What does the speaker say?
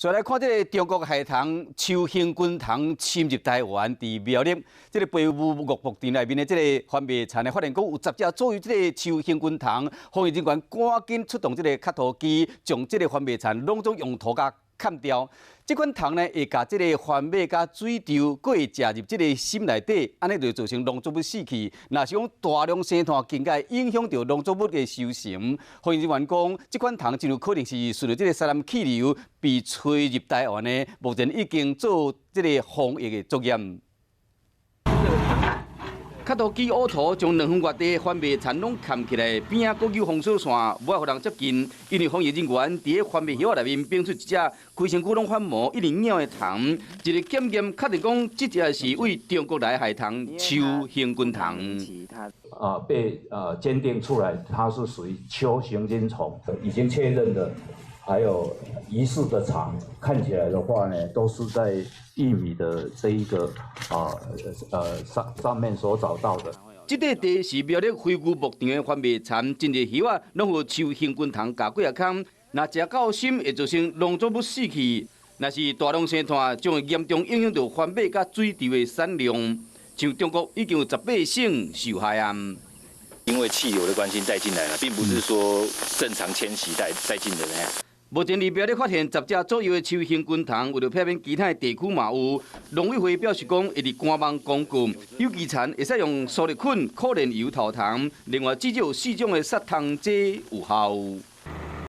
再來看這个中國害蟲秋行軍蟲侵入台灣，佇苗栗這个北武牧場內面的這个番麥田，發現講有10隻左右這个秋行軍蟲，防疫人員趕緊出動這个磕土機，將這个番麥田攏總用土共崁掉。這款蟲呢，會共這个番麥佮水稻，閣會食入這个心內底，按呢就造成農作物死去。若是講大量生湠，更加會影響著農作物的收成。防疫人員講，這款蟲真有可能是順著這个西南氣流被吹入台灣的，目前已經做這个防疫的作業。磕土機挖土，將2分外地番麥田攏崁起來，邊仔閣有封鎖線，無愛予人接近。因為防疫人員佇咧番麥葉內面反出一隻規身軀攏發毛、一直咬的蟲，一个檢驗確定講，這隻是對中國來害蟲秋行軍蟲。啊，被鑑定出來，它是屬於秋行軍蟲，已經確認的，還有疑似的蟲，看起來的話呢，都是在玉米的這一個上面所找到的。這塊地是苗栗飛牛牧場的番麥田，真濟葉仔攏予秋行軍蟲咬幾仔空，若食夠深會造成農作物死去。若是大量生湠，將會嚴重影響著番麥佮水稻的產量。像中國已經有18省受害啊。因為氣流的關係帶進來了，並不是說正常遷徙帶進的那樣。目前佇苗栗發現10隻左右的秋行軍蟲，為著避免其他的地區嘛有，農委會表示講會佇官網公告，有機田會使用蘇力菌、可燃油塗蟲，另外至少有四種的殺蟲劑有效。